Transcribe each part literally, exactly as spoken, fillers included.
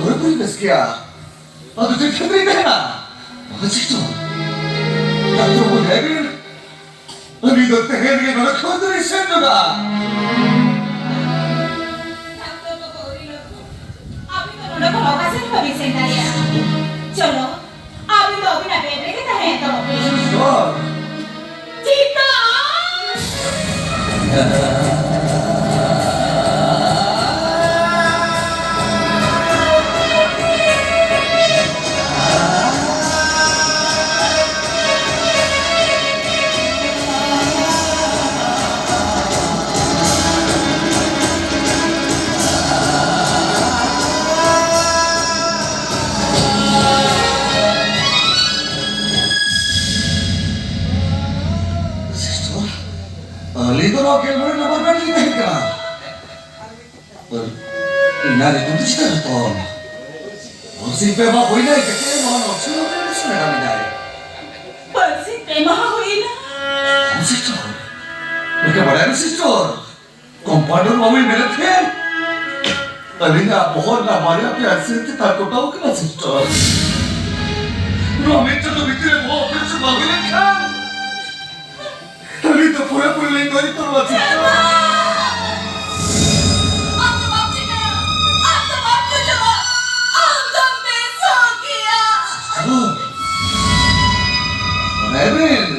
ᱯᱩᱨᱟᱹᱯᱩᱨᱤ ᱵᱮᱥ ᱜᱮᱭᱟ᱾ ᱟᱫᱚ ᱪᱮᱫ ᱠᱷᱟᱹᱛᱤᱨ ᱤᱧ ᱛᱟᱦᱮᱱᱟ? ᱵᱟᱵᱟ ᱪᱤᱠ ᱪᱚ᱾ ᱰᱟᱠᱛᱚᱨ ᱵᱟᱹᱵᱩ, ᱞᱟᱹᱭ ᱵᱤᱱ᱾ ᱩᱱᱤ ᱫᱚ ᱛᱮᱦᱮᱧ ᱜᱮ ᱱᱚᱰᱮ ᱠᱷᱚᱱ ᱫᱚ ᱥᱮᱱ ᱧᱚᱜᱟ᱾ ᱰᱟᱠᱛᱚᱨ ᱵᱟᱹᱵᱩ, ᱟᱹᱵᱤᱱ ᱫᱚ ᱱᱚᱰᱮ ᱠᱷᱚᱱ ᱚᱠᱟ ᱥᱮᱱ ᱦᱚᱸ ᱵᱟᱹᱵᱤᱱ ᱥᱮᱱ ᱫᱟᱲᱮᱭᱟᱜᱼᱟ᱾ ᱪᱚᱞᱚ, ᱟᱹᱵᱤᱱ ᱫᱚ ᱟᱹᱵᱤᱱᱟᱜ ᱵᱮᱰ ᱨᱮᱜᱮ ᱛᱟᱦᱮᱸ ᱮᱛᱚᱦᱚᱵ ᱵᱤᱱ᱾ ᱥᱤᱥᱴᱟᱨ! ᱪᱤᱛᱟ! ᱥᱤᱥᱴᱟᱨ, ᱟᱹᱞᱤᱧ ᱫᱚ ᱱᱚᱣᱟ ᱜᱮᱞ ᱢᱚᱬᱮ ᱱᱚᱢᱵᱚᱨ ᱵᱮᱰ ᱨᱮᱞᱤᱧ ᱛᱟᱦᱮᱸ ᱠᱟᱱᱟ᱾ ᱟᱨ ᱤᱧᱟᱹᱜ ᱧᱩᱛᱩᱢ ᱫᱚ ᱪᱤᱠᱟᱹ ᱦᱟᱛᱟᱣ? ᱵᱟᱨᱥᱤᱧ ᱯᱮ ᱢᱟᱦᱟ ᱦᱩᱭᱱᱟ, ᱤᱧ ᱪᱤᱠᱟᱹ ᱱᱚᱣᱟ ᱱᱚᱨᱥᱤᱝ ᱦᱳᱢ ᱨᱮ ᱢᱮᱰᱟᱢ ᱢᱮᱱᱟᱭᱟ᱾ ᱵᱟᱨᱥᱤᱧ ᱯᱮ ᱢᱟᱦᱟ ᱦᱩᱭᱱᱟ? ᱦᱚᱸ, ᱥᱤᱥᱴᱟᱨ᱾ ᱱᱚᱝᱠᱟ ᱵᱟᱲᱟᱭ ᱢᱮ, ᱥᱤᱥᱴᱟᱨ᱾ ᱠᱚᱢᱯᱟᱣᱩᱱᱰᱟᱨ ᱵᱟᱹᱵᱩᱭ ᱢᱮᱱᱮᱫ ᱛᱟᱦᱮᱸᱫ, ᱟᱹᱞᱤᱧᱟᱜ ᱵᱚᱦᱚᱜ ᱨᱮᱱᱟᱜ ᱵᱟᱨᱭᱟ ᱯᱮᱭᱟ ᱥᱤᱨ ᱪᱮᱛᱟᱱ ᱠᱚᱴᱟᱣ ᱠᱟᱱᱟ, ᱥᱤᱥᱴᱟᱨ᱾ ᱱᱚᱣᱟ ᱢᱤᱫ ᱪᱟᱸᱫᱚ ᱵᱷᱤᱛᱤᱨ ᱨᱮ ᱵᱚᱦᱚᱜ ᱚᱯᱟᱨᱮᱥᱚᱱ ᱵᱟᱝ ᱦᱩᱭ ᱞᱮᱱᱠᱷᱟᱱ, ᱟᱹᱞᱤᱧ ᱫᱚ ᱯᱩᱨᱟᱹᱯᱩᱨᱤ ᱞᱤᱧ ᱜᱚᱡ ᱩᱛᱟᱹᱨᱚᱜᱼᱟ, ᱥᱤᱥᱴᱟᱨ᱾ ᱟᱢ ᱫᱚ ᱵᱟᱢ ᱪᱤᱠᱟᱹᱜᱼᱟ, ᱟᱢ ᱫᱚ ᱵᱟᱢ ᱜᱩᱡᱩᱜᱼᱟ, ᱟᱢ ᱫᱚᱢ ᱵᱮᱥᱚᱜ ᱜᱮᱭᱟ᱾ ᱥᱤᱥᱴᱟᱨ, ᱨᱮᱵᱷᱟᱨᱮᱱᱰ,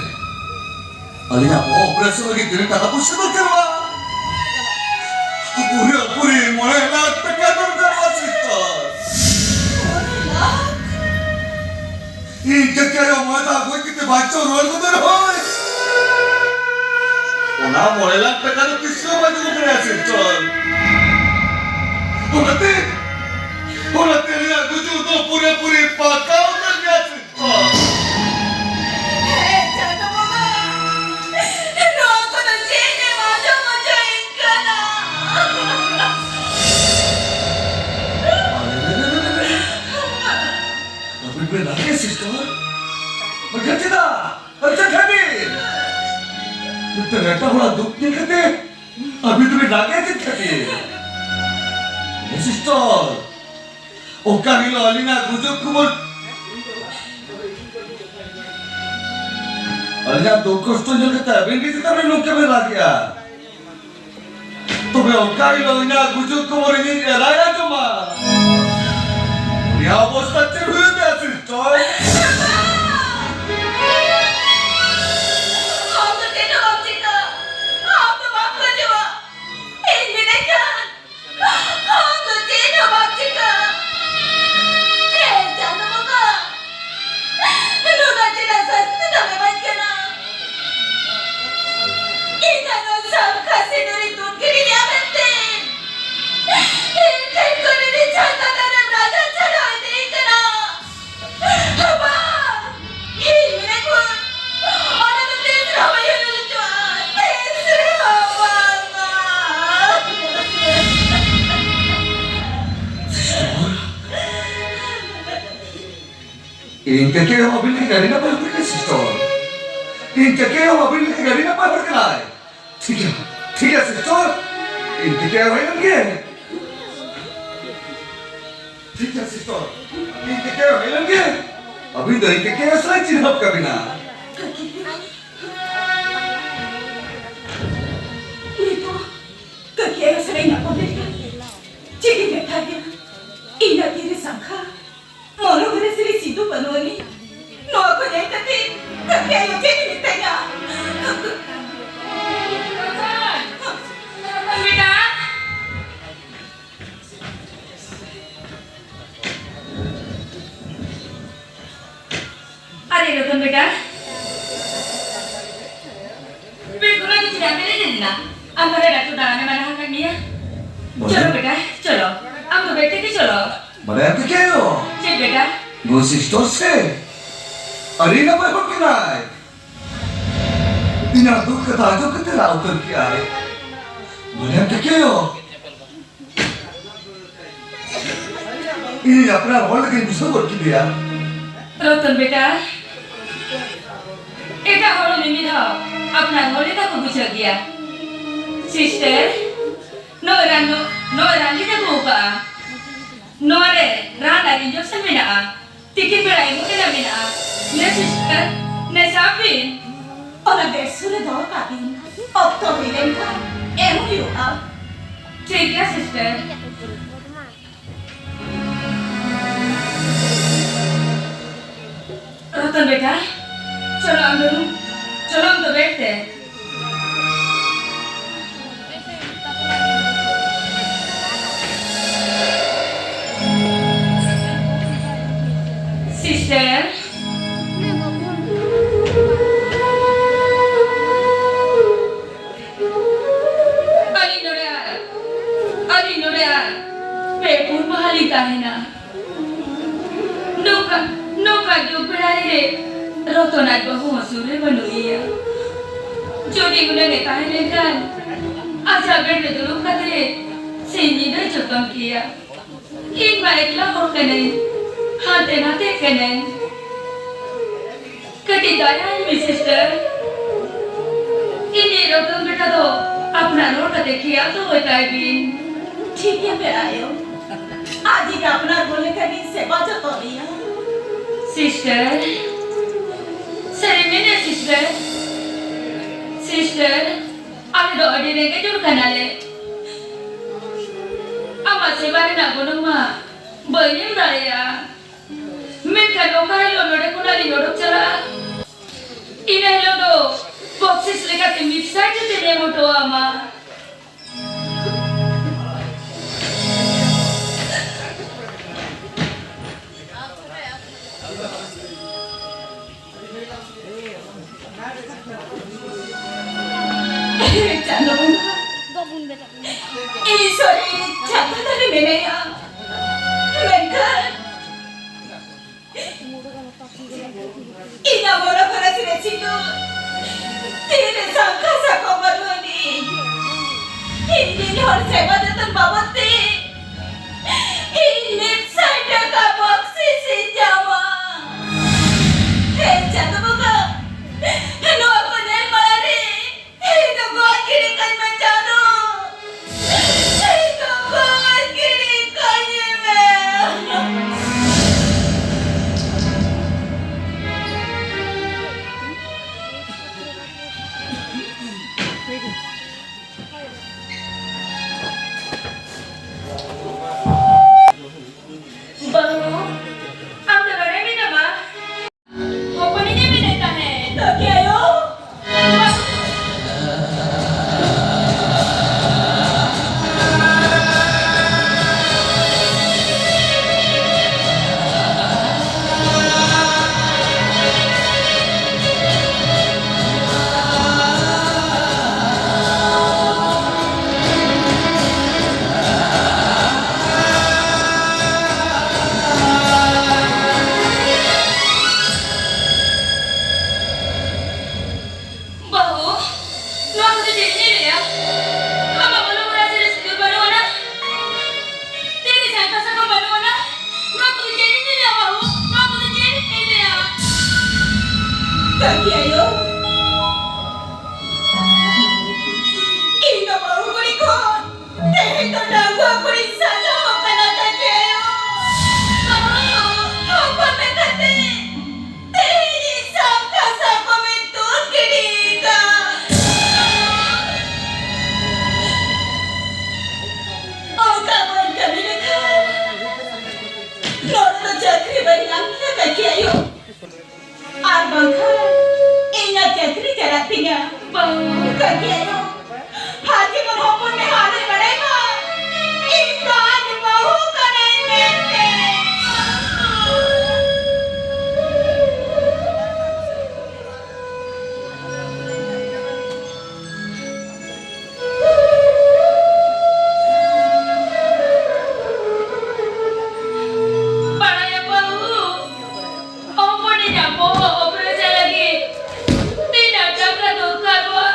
ᱟᱹᱞᱤᱧᱟᱜ ᱵᱚᱦᱚᱜ ᱚᱯᱟᱨᱮᱥᱚᱱ ᱞᱟᱹᱜᱤᱫ ᱛᱤᱱᱟᱹᱜ ᱴᱟᱠᱟ ᱯᱩᱭᱥᱟᱹ ᱫᱚᱨᱠᱟᱨᱚᱜᱼᱟ? ᱯᱩᱨᱟᱹ ᱯᱩᱨᱤ ᱢᱚᱬᱮ ᱞᱟᱠᱷ ᱴᱟᱠᱟ ᱫᱚᱨᱠᱟᱨᱚᱜᱼᱟ, ᱥᱤᱥᱴᱟᱨ᱾ ᱢᱚᱬᱮ ᱞᱟᱠᱷ? ᱤᱧ ᱪᱮᱫ ᱟᱭᱳ ᱢᱚᱬᱮ ᱫᱷᱟᱣ ᱜᱚᱡ ᱠᱟᱛᱮ ᱵᱟᱧᱪᱟᱣ ᱨᱩᱣᱟᱹᱲ ᱜᱚᱫᱚᱜ ᱨᱮᱦᱚᱸᱭ, ᱚᱱᱟ ᱢᱚᱬᱮ ᱞᱟᱠᱷ ᱴᱟᱠᱟ ᱫᱚ ᱛᱤᱥ ᱦᱚᱸ ᱵᱟᱭ ᱫᱚᱦᱚ ᱫᱟᱲᱮᱭᱟᱜᱼᱟ, ᱥᱤᱥᱴᱟᱨ᱾ ᱚᱱᱟᱛᱮ, ᱚᱱᱟᱛᱮ ᱟᱹᱞᱤᱧᱟᱜ ᱜᱩᱡᱩᱜ ᱫᱚ ᱯᱩᱨᱟᱹ ᱯᱩᱨᱤ ᱯᱟᱠᱟ ᱩᱛᱟᱹᱨ ᱜᱮᱭᱟ, ᱥᱤᱥᱴᱟᱨ᱾ ᱦᱮᱸ, ᱪᱟᱸᱫᱚ ᱵᱚᱸᱜᱟ, ᱱᱚᱣᱟ ᱠᱚᱫᱚ ᱪᱮᱫ ᱮᱢ ᱟᱸᱡᱚᱢ ᱦᱚᱪᱚᱭᱤᱧ ᱠᱟᱱᱟ? ᱟᱹᱵᱤᱱ ᱵᱤᱱ ᱨᱟᱜᱮᱫ, ᱥᱤᱥᱴᱟᱨ? ᱢᱮᱱᱠᱷᱟᱱ ᱪᱮᱫᱟᱜ? ᱟᱨ ᱪᱮᱫ ᱠᱷᱟᱹᱛᱤᱨ? ᱢᱤᱫᱴᱟᱝ ᱮᱴᱟᱜ ᱦᱚᱲᱟᱜ ᱫᱩᱠ ᱧᱮᱞ ᱠᱟᱛᱮ ᱟᱹᱵᱤᱱ ᱫᱚᱵᱤᱱ ᱨᱟᱜᱮᱫ ᱪᱮᱫ ᱠᱷᱟᱹᱛᱤᱨ? ᱦᱮᱸ, ᱥᱤᱥᱴᱟᱨ, ᱚᱠᱟ ᱦᱤᱞᱳᱜ ᱟᱹᱞᱤᱧᱟᱜ ᱜᱩᱡᱩᱜ ᱠᱷᱚᱵᱚᱨ, ᱟᱹᱞᱤᱧᱟᱜ ᱫᱩᱠ ᱠᱚᱥᱴᱚ ᱧᱮᱞ ᱠᱟᱛᱮ ᱟᱹᱵᱤᱱ ᱜᱮ ᱪᱮᱛᱟᱱ ᱨᱮ ᱱᱚᱝᱠᱟ ᱵᱤᱱ ᱨᱟᱜᱮᱜᱼᱟ? ᱛᱚᱵᱮ ᱚᱠᱟ ᱦᱤᱞᱳᱜ ᱤᱧᱟᱹᱜ ᱜᱩᱡᱩᱜ ᱠᱷᱚᱵᱚᱨ ᱤᱧᱤᱡ ᱮᱨᱟᱭ ᱟᱸᱡᱚᱢᱟ? ᱩᱱᱤᱭᱟᱜ ᱚᱵᱚᱥᱛᱟ ᱪᱮᱫ ᱦᱩᱭᱩᱜ ᱛᱟᱭᱟ, ᱥᱤᱥᱴᱟᱨ? ᱟᱢ ᱫᱚ ᱪᱮᱫ ᱦᱚᱸ ᱵᱟᱢ ᱪᱤᱠᱟᱹ, ᱟᱢ ᱫᱚ ᱵᱟᱢ ᱜᱚᱡᱚᱜᱼᱟ᱾ ᱤᱧ ᱢᱮᱱᱟᱹᱧ ᱠᱷᱟᱱ ᱟᱢ ᱫᱚ ᱪᱮᱫ ᱦᱚᱸ ᱵᱟᱢ ᱪᱤᱠᱟᱹ᱾ ᱦᱮᱸ, ᱪᱟᱸᱫᱚ ᱵᱚᱸᱜᱟ, ᱱᱩᱱᱟᱹᱜ ᱪᱮᱫᱟᱜ ᱥᱟᱹᱥᱛᱤ ᱫᱚᱢ ᱮᱢᱟᱹᱧ ᱠᱟᱱᱟ? ᱤᱧᱟᱜ ᱱᱚᱣᱟ ᱥᱟᱝᱠᱷᱟ ᱥᱤᱸᱫᱩᱨᱤ ᱛᱩᱫ ᱜᱤᱰᱤ ᱞᱮᱭᱟ ᱢᱮᱱᱛᱮ ᱤᱧ ᱴᱷᱮᱱ ᱠᱷᱚᱱ ᱩᱱᱤ ᱪᱷᱟᱛᱟ ᱫᱟᱨᱮᱢ ᱨᱟᱡᱟ ᱪᱟᱞᱟᱣ ᱤᱫᱤᱭ ᱠᱟᱱᱟ᱾ ᱵᱟᱝ! ᱤᱧ ᱢᱮᱱᱟᱹᱧ ᱠᱷᱟᱱ ᱚᱱᱟ ᱫᱚ ᱛᱤᱥ ᱨᱮᱦᱚᱸ ᱵᱟᱹᱧ ᱦᱩᱭ ᱦᱚᱪᱚᱣᱟᱜᱼᱟ᱾ ᱛᱤᱥ ᱨᱮᱦᱚᱸ ᱵᱟᱝᱟ᱾ ᱤᱧ ᱠᱮᱠᱮ ᱦᱚᱸ ᱟᱹᱵᱤᱱ ᱞᱮᱠᱟ ᱟᱹᱰᱤ ᱱᱟᱯᱟᱭ ᱦᱚᱲ ᱠᱟᱱᱟᱭ, ᱥᱤᱥᱴᱟᱨ᱾ ᱤᱧ ᱠᱮᱠᱮ ᱦᱚᱸ ᱟᱹᱵᱤᱱ ᱞᱮᱠᱟ ᱟᱹᱰᱤ ᱱᱟᱯᱟᱭ ᱦᱚᱲ ᱠᱟᱱᱟᱭ᱾ ᱴᱷᱤᱠ ᱜᱮᱭᱟ, ᱴᱷᱤᱠ ᱜᱮᱭᱟ, ᱥᱤᱥᱴᱟᱨ᱾ ᱤᱧ ᱠᱮᱠᱮ ᱦᱚᱸ ᱦᱮᱡ ᱞᱮᱱ ᱜᱮ᱾ ᱴᱷᱤᱠ ᱜᱮᱭᱟ, ᱥᱤᱥᱴᱟᱨ᱾ ᱤᱧ ᱠᱮᱠᱮ ᱦᱚᱸ ᱦᱮᱡ ᱞᱮᱱ ᱜᱮ᱾ ᱟᱹᱵᱤᱱ ᱫᱚ ᱤᱧ ᱠᱮᱠᱮ ᱦᱚᱸ ᱥᱟᱞᱟᱜ ᱪᱤᱱᱦᱟᱹᱯ ᱠᱟᱵᱤᱱᱟ᱾ ᱱᱤᱛᱚᱜ ᱠᱮᱠᱮ ᱦᱚᱸ ᱥᱟᱞᱟᱜ ᱧᱟᱯᱟᱢ ᱞᱮᱱᱠᱷᱟᱱ ᱪᱮᱫ ᱤᱧ ᱢᱮᱛᱟ ᱫᱮᱭᱟ? ᱤᱧᱟᱜ ᱛᱤᱨᱮ ᱥᱟᱝᱠᱷᱟ, ᱢᱚᱞᱚᱝ ᱨᱮ ᱥᱤᱨᱤ ᱥᱤᱫᱩ ᱠᱟᱹᱱᱩ ᱟᱹᱱᱤᱡ᱾ ᱱᱚᱣᱟ ᱠᱚ ᱧᱮᱞ ᱠᱟᱛᱮ ᱠᱟᱹᱠᱤ ᱟᱭᱳ ᱪᱮᱫ ᱤᱧ ᱢᱮᱛᱟᱭᱟ? ᱵᱮᱴᱟ, ᱟᱨᱮ ᱨᱚᱛᱚᱱ ᱵᱮᱴᱟ, ᱵᱮᱰ ᱠᱷᱚᱱᱟᱜ ᱫᱚ ᱪᱮᱫᱟᱜ ᱵᱮᱨᱮᱫ ᱮᱱᱟ? ᱟᱢ ᱵᱟᱨᱭᱟ ᱰᱟᱠᱛᱚᱨ ᱫᱟᱬᱟᱱᱮ ᱢᱟᱱᱟ ᱟᱠᱟᱫ ᱢᱮᱭᱟ᱾ ᱵᱚᱞᱮ? ᱪᱚᱞᱚ ᱵᱮᱴᱟ, ᱪᱚᱞᱚ᱾ ᱟᱢ ᱫᱚ ᱵᱮᱰ ᱛᱮᱜᱮ ᱪᱚᱞᱚ᱾ ᱵᱟᱰᱟᱭᱟᱢ ᱠᱮᱠᱮ ᱟᱭᱳ? ᱪᱮᱫ ᱵᱮᱴᱟ? ᱱᱩᱭ ᱥᱤᱥᱴᱚᱨ ᱥᱮ ᱟᱹᱰᱤ ᱱᱟᱯᱟᱭ ᱦᱚᱲ ᱠᱟᱱᱟᱭ᱾ ᱤᱧᱟᱹᱜ ᱫᱩᱠ ᱠᱟᱛᱷᱟ ᱟᱸᱡᱚᱢ ᱠᱟᱛᱮ ᱨᱟᱜ ᱩᱛᱟᱹᱨ ᱠᱮᱜᱼᱟᱭ᱾ ᱵᱟᱰᱟᱭᱟᱢ ᱠᱮᱠᱮ ᱟᱭᱳ? ᱤᱧ ᱟᱯᱱᱟᱨ ᱦᱚᱲ ᱞᱮᱠᱟᱧ ᱵᱩᱡᱷᱟᱹᱣ ᱜᱚᱫ ᱠᱮᱫᱮᱭᱟ᱾ ᱨᱚᱛᱚᱱ ᱵᱮᱴᱟ, ᱮᱴᱟᱜ ᱦᱚᱲ ᱦᱚᱸ ᱢᱤᱢᱤᱫ ᱫᱷᱟᱣ ᱟᱯᱱᱟᱨ ᱦᱚᱲ ᱞᱮᱠᱟ ᱠᱚ ᱵᱩᱡᱷᱟᱹᱜ ᱜᱮᱭᱟ᱾ ᱥᱤᱥᱴᱟᱨ, ᱱᱚᱜᱼᱚᱭ ᱨᱟᱱ, ᱱᱚᱜᱼᱚᱭ ᱨᱟᱱ ᱞᱤᱧ ᱟᱹᱜᱩ ᱟᱠᱟᱫᱼᱟ᱾ ᱱᱚᱣᱟ ᱨᱮ ᱨᱟᱱ ᱟᱨ injection ᱢᱮᱱᱟᱜᱼᱟ᱾ ᱛᱤᱠᱤᱱ ᱵᱮᱲᱟ ᱮᱢᱚᱜ ᱨᱮᱱᱟᱜ ᱢᱮᱱᱟᱜᱼᱟ᱾ ᱱᱮ sister, ᱱᱮ ᱥᱟᱵ ᱵᱤᱱ᱾ ᱚᱱᱟ ᱵᱮᱰ ᱥᱩᱨ ᱨᱮ ᱫᱚᱦᱚ ᱠᱟᱜ ᱵᱤᱱ᱾ ᱚᱠᱛᱚ ᱦᱩᱭ ᱞᱮᱱᱠᱷᱟᱱ ᱮᱢ ᱦᱩᱭᱩᱜᱼᱟ᱾ ᱴᱷᱤᱠ ᱜᱮᱭᱟ sister᱾ ᱨᱚᱛᱚᱱ ᱵᱮᱴᱟ, ᱪᱚᱞᱚ ᱟᱢ ᱫᱚ ᱨᱩᱢ, ᱪᱚᱞᱚ ᱟᱢ ᱫᱚ ᱵᱮᱰ ᱛᱮ᱾ Sister. ᱟᱹᱞᱤᱧ ᱱᱚᱰᱮ ᱟᱨ, ᱟᱹᱞᱤᱧ ᱱᱚᱰᱮ ᱟᱨ ᱯᱮ ᱯᱩᱱ ᱢᱟᱦᱟ ᱞᱤᱧ ᱛᱟᱦᱮᱱᱟ᱾ ᱱᱚᱝᱠᱟ, ᱱᱚᱝᱠᱟ ᱫᱩᱠ ᱵᱮᱲᱟ ᱨᱮ ᱨᱚᱛᱚᱱ ᱟᱡ ᱵᱟᱹᱦᱩ ᱦᱚᱸ ᱥᱩᱨ ᱨᱮ ᱵᱟᱹᱱᱩᱜ ᱮᱭᱟ᱾ ᱡᱩᱫᱤ ᱦᱩᱱᱟᱹᱝ ᱮ ᱛᱟᱦᱮᱸ ᱞᱮᱱᱠᱷᱟᱱ ᱟᱡᱟᱜ ᱵᱮᱰ ᱨᱮ ᱫᱩᱲᱩᱵ ᱠᱟᱛᱮ ᱥᱤᱧ ᱧᱤᱫᱟᱹᱭ ᱡᱚᱛᱚᱱ ᱠᱮᱭᱟ᱾ ᱤᱧ ᱢᱟ ᱮᱠᱞᱟ ᱦᱚᱲ ᱠᱟᱹᱱᱟᱹᱧ, ᱦᱟᱱᱛᱮ ᱱᱟᱛᱮ ᱠᱟᱹᱱᱟᱹᱧ᱾ ᱠᱟᱹᱴᱤᱡ ᱫᱟᱭᱟᱭ ᱢᱮ sister᱾ ᱤᱧᱤᱡ ᱨᱚᱛᱚᱱ ᱵᱮᱴᱟ ᱫᱚ ᱟᱯᱱᱟᱨ ᱦᱚᱲ ᱠᱟᱛᱮ ᱠᱷᱮᱭᱟᱞ ᱫᱚᱦᱚᱭ ᱛᱟᱭ ᱵᱤᱱ᱾ ᱴᱷᱤᱠ ᱜᱮᱭᱟ ᱯᱮᱲᱟ ᱟᱭᱳ, ᱟᱡᱤᱡ ᱟᱯᱱᱟᱨ ᱦᱚᱲ ᱞᱮᱠᱟ ᱜᱤᱧ ᱥᱮᱵᱟ ᱡᱚᱛᱚᱱᱮᱭᱟ᱾ Sister, ᱥᱟᱹᱨᱤ ᱢᱮᱱᱮᱫ sister, sister, ᱟᱞᱮ ᱫᱚ ᱟᱹᱰᱤ ᱨᱮᱸᱜᱮᱡ ᱦᱚᱲ ᱠᱟᱱᱟᱞᱮ᱾ ᱟᱢᱟᱜ ᱥᱮᱵᱟ ᱨᱮᱱᱟᱜ ᱜᱚᱱᱚᱝ ᱢᱟ ᱵᱟᱹᱧ ᱮᱢ ᱫᱟᱲᱮᱭᱟᱜᱼᱟ᱾ ᱢᱮᱱᱠᱷᱟᱱ ᱚᱠᱟ ᱦᱤᱞᱳᱜ ᱱᱚᱰᱮ ᱠᱷᱚᱱᱟᱜ ᱞᱤᱧ ᱚᱰᱚᱠ ᱪᱟᱞᱟᱜᱼᱟ, ᱤᱱᱟᱹ ᱦᱤᱞᱳᱜ ᱫᱚ ᱵᱚᱠᱥᱤᱥ ᱞᱮᱠᱟᱛᱮ ᱢᱤᱫ ᱥᱟᱭ ᱠᱟᱛᱮ ᱮᱢ ᱦᱚᱴᱚ ᱟᱢᱟ᱾ ᱪᱟᱸᱫᱳ ᱵᱚᱸᱜᱟ, ᱤᱧ ᱥᱚᱨᱤ ᱪᱷᱟᱛᱟ ᱛᱟᱞᱮ ᱢᱮᱱᱟᱭᱟ, ᱢᱮᱱᱠᱷᱟᱱ ᱤᱧᱟᱜ ᱢᱚᱱ ᱠᱷᱚᱱᱟᱜ ᱥᱤᱨᱮ ᱥᱤᱸᱫᱩᱨ ᱛᱤᱨᱮ ᱥᱟᱝᱠᱷᱟ ᱥᱟᱠᱚᱢ ᱵᱟᱹᱱᱩᱜ ᱟᱹᱱᱤᱡ᱾ ᱠᱟᱹᱠᱤ ᱟᱭᱳ, ᱤᱧ ᱫᱚ ᱵᱟᱹᱦᱩ ᱠᱩᱲᱤ ᱠᱷᱚᱱ ᱛᱮᱦᱮᱧ ᱫᱚ ᱰᱟᱺᱜᱩᱣᱟᱹ ᱠᱩᱲᱤᱧ ᱥᱟᱡᱟᱣ ᱟᱠᱟᱱᱟ, ᱠᱟᱹᱠᱤ ᱟᱭᱳ᱾ ᱦᱚᱯᱚᱱ ᱢᱮᱱ ᱠᱟᱛᱮ ᱛᱮᱦᱮᱧ ᱤᱧ ᱥᱟᱵ ᱠᱟᱜ ᱥᱟᱠᱚᱢ ᱤᱧ ᱛᱩᱫ ᱜᱤᱰᱤ ᱠᱟᱜ᱾ ᱚᱱᱠᱟ ᱵᱟᱹᱧ ᱠᱟᱹᱢᱤ ᱞᱮᱠᱷᱟᱱ ᱱᱚᱰᱮ ᱫᱚ ᱪᱟᱹᱠᱨᱤ ᱵᱟᱹᱧ ᱧᱟᱢ ᱠᱮᱭᱟ, ᱠᱟᱹᱠᱤ ᱟᱭᱳ᱾ ᱟᱨ ᱵᱟᱝᱠᱷᱟᱱ ᱤᱧᱟᱹᱜ ᱪᱟᱹᱠᱨᱤ ᱪᱟᱞᱟᱜ ᱛᱤᱧᱟ᱾ ᱵᱟᱹᱦᱩ, ᱠᱟᱹᱠᱤ ᱟᱭᱳ, ᱯᱷᱟᱹᱠᱤ ᱠᱷᱚᱱ ᱦᱚᱯᱚᱱ ᱢᱮ ᱦᱟᱨᱮ ᱵᱟᱲᱟᱭ ᱢᱟ᱾ ᱤᱧ ᱫᱚ ᱟᱡ ᱵᱟᱹᱦᱩ ᱠᱟᱹᱱᱟᱹᱧ ᱢᱮᱱᱛᱮ᱾ ᱵᱟᱲᱟᱭᱟ ᱵᱟᱹᱦᱩ, ᱦᱚᱯᱚᱱᱤᱧ ᱟᱵᱚ operation ᱞᱟᱹᱜᱤᱫ ᱛᱤᱱᱟᱹᱜ ᱴᱟᱠᱟ ᱫᱚᱨᱠᱟᱨᱚᱜᱼᱟ?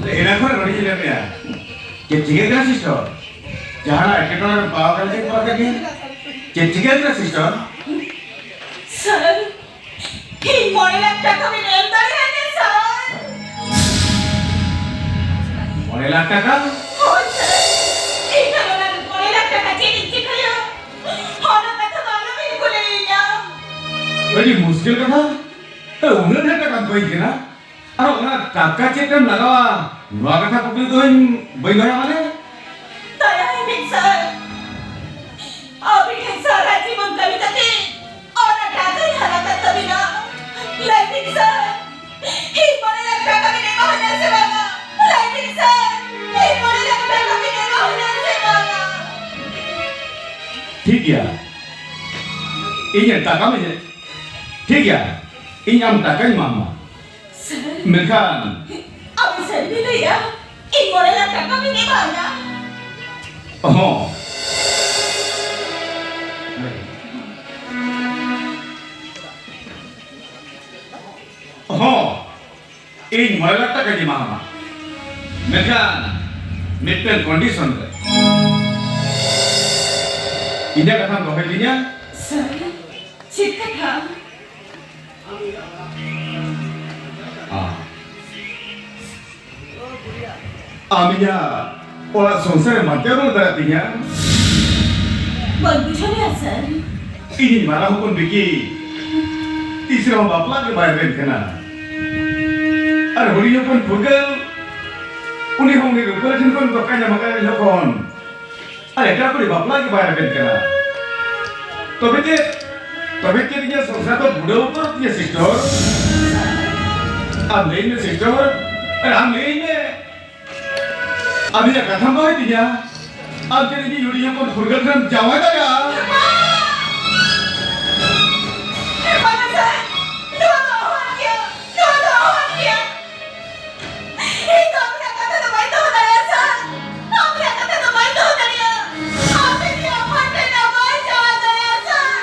ᱮᱱᱟᱝ ᱠᱷᱚᱱ ᱱᱚᱰᱮᱧ ᱧᱮᱞᱮᱫ ᱢᱮᱭᱟ᱾ ᱪᱮᱫ ᱪᱤᱠᱟᱹᱜ ᱠᱟᱱᱟ ᱥᱤᱥᱴᱚᱨ? ᱡᱟᱦᱟᱱᱟᱜ ᱮᱴᱠᱮᱴᱚᱬᱮ ᱨᱮᱢ ᱯᱟᱲᱟᱣ ᱟᱠᱟᱱ ᱞᱮᱠᱟᱧ ᱯᱟᱲᱟᱜ ᱠᱟᱱ ᱜᱮᱭᱟ᱾ ᱪᱮᱫ ᱪᱤᱠᱟᱹᱜ ᱠᱟᱱᱟ ᱥᱤᱥᱴᱚᱨ? ᱥᱟᱨ, ᱤᱧ ᱢᱚᱬᱮ ᱞᱟᱠᱷ ᱴᱟᱠᱟ ᱵᱤᱱ ᱮᱢ ᱫᱟᱲᱮᱭᱟᱹᱧᱟ ᱥᱟᱨ? ᱢᱚᱬᱮ ᱞᱟᱠᱷ ᱴᱟᱠᱟ? ᱦᱳᱭ ᱥᱟᱨ, ᱤᱧ ᱫᱚ ᱚᱱᱟ ᱢᱚᱬᱮ ᱞᱟᱠᱷ ᱴᱟᱠᱟ ᱪᱮᱫ ᱤᱧ ᱪᱤᱠᱟᱹᱭᱟ? ᱚᱱᱟ ᱠᱟᱛᱷᱟ ᱫᱚ ᱟᱞᱚᱵᱤᱱ ᱠᱩᱞᱤᱭᱤᱧᱟ᱾ ᱟᱹᱰᱤ ᱢᱩᱥᱠᱤᱞ ᱠᱟᱛᱷᱟ᱾ ᱮ, ᱩᱱᱟᱹᱜ ᱰᱷᱮᱨ ᱴᱟᱠᱟ ᱵᱟᱹᱧ ᱠᱟᱱᱟ᱾ ᱟᱨ ᱚᱱᱟ ᱴᱟᱠᱟ ᱪᱮᱫ ᱨᱮᱢ ᱞᱟᱜᱟᱣᱟ, ᱱᱚᱣᱟ ᱠᱟᱛᱷᱟ ᱠᱩᱠᱞᱤ ᱫᱚ ᱤᱧ ᱵᱟᱹᱧ ᱫᱚᱦᱚᱭᱟ ᱢᱟᱱᱮ? ᱫᱟᱭᱟᱭ ᱵᱤᱱ ᱥᱟᱨ, ᱟᱹᱵᱤᱱ ᱴᱷᱮᱱ ᱥᱟᱨᱟ ᱡᱤᱵᱚᱱ ᱠᱟᱹᱢᱤ ᱠᱟᱛᱮ ᱚᱱᱟ ᱴᱟᱠᱟᱧ ᱦᱟᱞᱟ ᱠᱟᱫ ᱛᱟᱹᱵᱤᱱᱟ᱾ ᱞᱟᱹᱭ ᱵᱤᱱ ᱥᱟᱨ, ᱤᱧ ᱢᱚᱬᱮ ᱞᱟᱠᱷ ᱴᱟᱠᱟ ᱵᱤᱱ ᱮᱢᱟᱣᱟᱹᱧᱟ ᱥᱮ ᱵᱟᱝᱟ? ᱞᱟᱹᱭ ᱵᱤᱱ ᱥᱟᱨ, ᱤᱧ ᱢᱚᱬᱮ ᱞᱟᱠᱷ ᱴᱟᱠᱟ ᱵᱤᱱ ᱮᱢᱟᱣᱟᱹᱧᱟ ᱥᱮ ᱵᱟᱝᱟ? ᱴᱷᱤᱠ ᱜᱮᱭᱟ, ᱤᱧ ᱴᱟᱠᱟᱢ ᱤᱧ, ᱴᱷᱤᱠ ᱜᱮᱭᱟ, ᱤᱧ ᱟᱢ ᱴᱟᱠᱟᱧ ᱮᱢᱟᱢᱟ᱾ ᱥᱟᱨ, ᱢᱮᱱᱠᱷᱟᱱ ᱟᱵᱤᱱ ᱥᱟᱹᱨᱤ ᱵᱤᱱ ᱞᱟᱹᱭᱟ, ᱤᱧ ᱢᱚᱬᱮ ᱞᱟᱠᱷ ᱴᱟᱠᱟ ᱵᱤᱱ ᱮᱢᱟᱣᱟᱹᱧᱟ? ᱦᱚᱸ᱾ ᱦᱚᱸ, ᱤᱧ ᱢᱚᱬᱮ ᱞᱟᱠᱷ ᱴᱟᱠᱟᱧ ᱮᱢᱟᱢᱟ, ᱢᱮᱱᱠᱷᱟᱱ ᱢᱤᱫᱴᱮᱱ condition ᱨᱮ᱾ ᱤᱧᱟᱹᱜ ᱠᱟᱛᱷᱟᱢ ᱫᱚᱦᱚᱭ ᱛᱤᱧᱟ? ᱥᱟᱨ, ᱪᱮᱫ ᱠᱟᱛᱷᱟ? ᱟᱢ, ᱟᱢ ᱤᱧᱟᱹᱜ ᱚᱲᱟᱜ ᱥᱚᱝᱥᱟᱨ ᱮᱢ ᱵᱟᱧᱪᱟᱣ ᱨᱩᱣᱟᱹᱲ ᱫᱟᱲᱮᱭᱟᱜ ᱛᱤᱧᱟ? ᱵᱟᱹᱧ ᱵᱩᱡᱷᱟᱹᱣ ᱞᱮᱜᱼᱟ, ᱥᱟᱨ᱾ ᱤᱧᱤᱡ ᱢᱟᱨᱟᱝ ᱦᱚᱯᱚᱱ ᱵᱤᱠᱤ ᱛᱤᱥ ᱨᱮᱦᱚᱸ ᱵᱟᱯᱞᱟ ᱜᱮ ᱵᱟᱭ ᱨᱮᱵᱮᱱ ᱠᱟᱱᱟ᱾ ᱟᱨ ᱦᱩᱰᱤᱧ ᱦᱚᱯᱚᱱ ᱯᱷᱩᱨᱜᱟᱹᱞ, ᱩᱱᱤ ᱦᱚᱸ ᱩᱱᱤ ᱨᱩᱯᱟᱹᱞᱤ ᱴᱷᱮᱱ ᱠᱷᱚᱱ ᱫᱷᱳᱠᱟᱭ ᱧᱟᱢ ᱟᱠᱟᱫ ᱡᱚᱠᱷᱚᱱ, ᱟᱨ ᱮᱴᱟᱜ ᱠᱩᱲᱤ ᱵᱟᱯᱞᱟ ᱜᱮ ᱵᱟᱭ ᱨᱮᱵᱮᱱ ᱠᱟᱱᱟ᱾ ᱛᱚᱵᱮ ᱪᱮᱫ, ᱛᱚᱵᱮ ᱪᱮᱫ ᱤᱧᱟᱹᱜ ᱥᱚᱝᱥᱟᱨ ᱫᱚ ᱵᱩᱰᱟᱹᱣ ᱩᱛᱟᱹᱨᱚᱜ ᱛᱤᱧᱟᱹ, ᱥᱤᱥᱴᱚᱨ? ᱟᱢ ᱞᱟᱹᱭ ᱢᱮ, ᱥᱤᱥᱴᱚᱨ, ᱟᱨ ᱟᱢ ᱞᱟᱹᱭ ᱢᱮ᱾ ᱟᱢ ᱤᱧᱟᱹᱜ ᱠᱟᱛᱷᱟᱢ ᱫᱚᱦᱚᱭ ᱛᱤᱧᱟ? ᱟᱢ ᱪᱮᱫ ᱤᱧ ᱦᱩᱰᱤᱧ ᱦᱚᱯᱚᱱ ᱯᱷᱩᱨᱜᱟᱹᱞ ᱨᱮᱢ ᱡᱟᱶᱟᱭ ᱫᱟᱲᱮᱭᱟᱜᱼᱟ? ᱵᱟᱝᱟ ᱥᱟᱨ, ᱱᱚᱣᱟ ᱫᱚ ᱚᱦᱚ ᱜᱮᱭᱟ, ᱱᱚᱣᱟ ᱫᱚ ᱚᱦᱚ ᱜᱮᱭᱟ᱾ ᱤᱧ ᱫᱚ ᱟᱵᱤᱱᱟᱜ ᱠᱟᱛᱷᱟ ᱫᱚ ᱵᱟᱹᱧ ᱫᱚᱦᱚ ᱫᱟᱲᱮᱭᱟᱜᱼᱟ, ᱥᱟᱨ᱾ ᱟᱵᱤᱱᱟᱜ ᱠᱟᱛᱷᱟ ᱫᱚ ᱵᱟᱹᱧ ᱫᱚᱦᱚ ᱫᱟᱲᱮᱭᱟᱜᱼᱟ᱾ ᱟᱵᱤᱱ ᱜᱮ ᱟᱯᱟᱱ ᱛᱮ ᱫᱚ ᱵᱟᱹᱧ ᱪᱟᱞᱟᱣ ᱫᱟᱲᱮᱭᱟᱜᱼᱟ, ᱥᱟᱨ᱾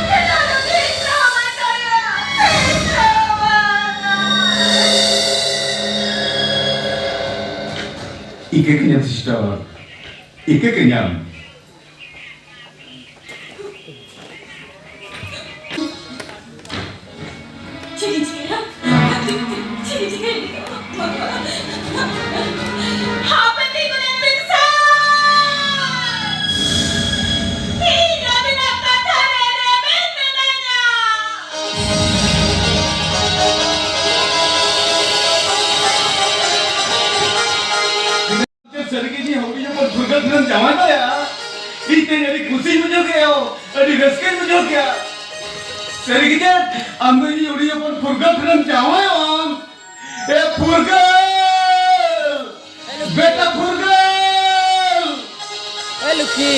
ᱱᱮᱛᱟᱨ ᱫᱚ ᱛᱤᱥ ᱨᱮᱦᱚᱸ ᱵᱟᱹᱧ ᱫᱟᱲᱮᱭᱟᱜᱼᱟ, ᱛᱤᱥ ᱨᱮᱦᱚᱸ ᱵᱟᱝ᱾ ᱤᱠᱟᱹ ᱠᱟᱹᱧᱟᱢ ᱥᱤᱥᱴᱟᱨ, ᱤᱠᱟᱹ ᱠᱟᱹᱧᱟᱢ᱾ ᱪᱮᱫ ᱤᱧ ᱪᱤᱠᱟᱹᱭᱟ? ᱪᱮᱫ ᱤᱧ ᱪᱤᱠᱟᱹᱭᱟ ᱱᱤᱛᱚᱜ? ᱦᱟᱯᱮ ᱛᱤᱸᱜᱩ ᱞᱮᱱ ᱵᱤᱱ ᱥᱮ! ᱤᱧ ᱟᱹᱵᱤᱱᱟᱜ ᱠᱟᱛᱷᱟ ᱨᱮ ᱨᱮᱵᱮᱱ ᱢᱮᱱᱟᱧᱟ᱾ ᱥᱟᱹᱨᱤᱜᱮ ᱤᱧ ᱦᱩᱰᱤᱧ ᱦᱚᱯᱚᱱ ᱯᱷᱩᱨᱜᱟᱹᱞ ᱴᱷᱮᱱᱮᱢ ᱡᱟᱶᱟᱭ ᱫᱟᱲᱮᱭᱟᱜᱼᱟ? ᱤᱧ ᱛᱮᱧ ᱟᱹᱰᱤ ᱠᱩᱥᱤᱧ ᱵᱩᱡᱷᱟᱹᱣ ᱠᱮᱜᱼᱟ, ᱟᱹᱰᱤ ᱨᱟᱹᱥᱠᱟᱹᱧ ᱵᱩᱡᱷᱟᱹᱣ ᱠᱮᱜᱼᱟ᱾ ᱥᱟᱹᱨᱤᱜᱮ ᱪᱮᱫ ᱟᱢ ᱫᱚ ᱤᱧ ᱦᱩᱰᱤᱧ ᱦᱚᱯᱚᱱ ᱯᱷᱩᱨᱜᱟᱹᱞ ᱴᱷᱮᱱᱮᱢ ᱡᱟᱶᱟᱭᱚᱜᱼᱟᱢ? ᱮ ᱯᱷᱩᱨᱜᱟᱹᱞ! ᱵᱮᱴᱟ ᱯᱷᱩᱨᱜᱟᱹᱞ! ᱮ ᱞᱩᱠᱷᱤ!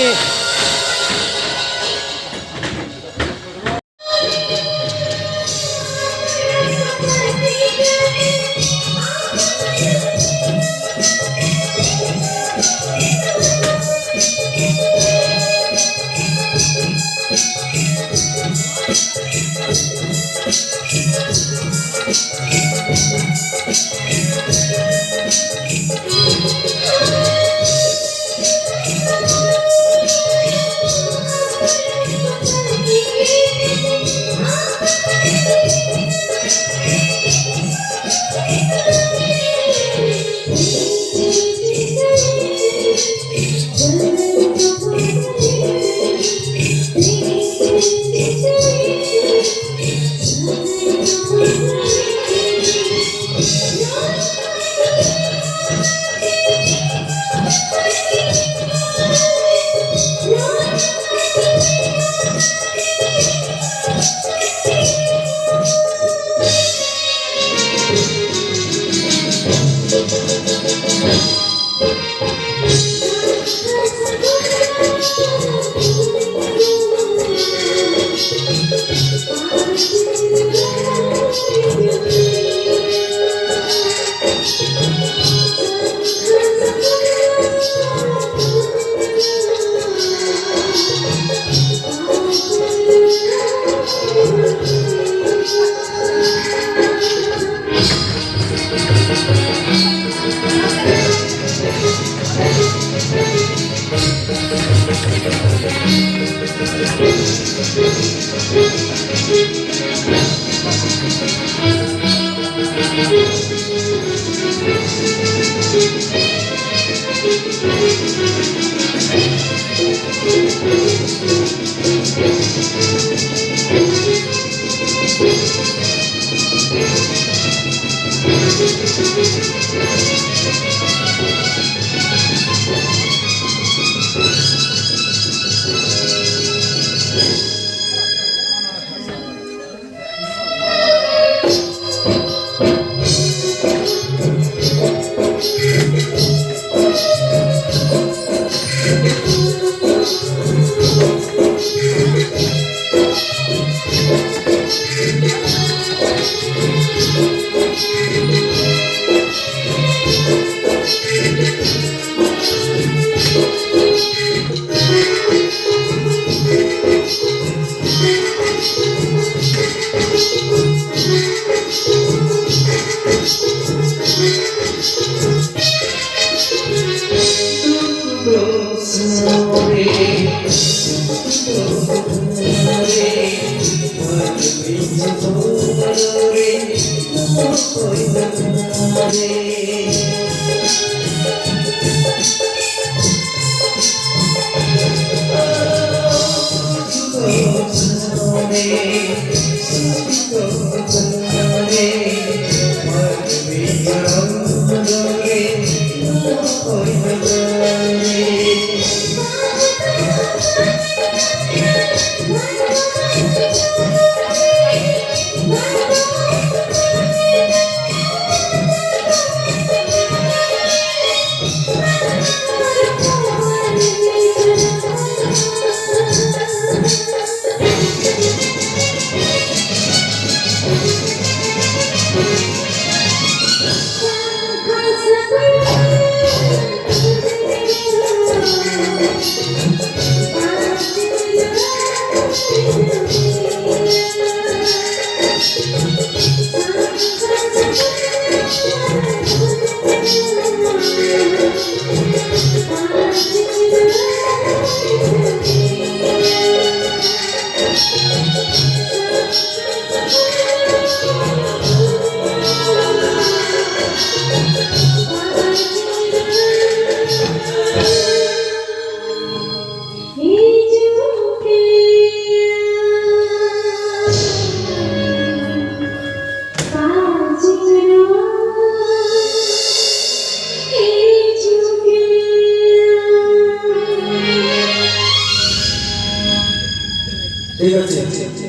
ঠিক আছে।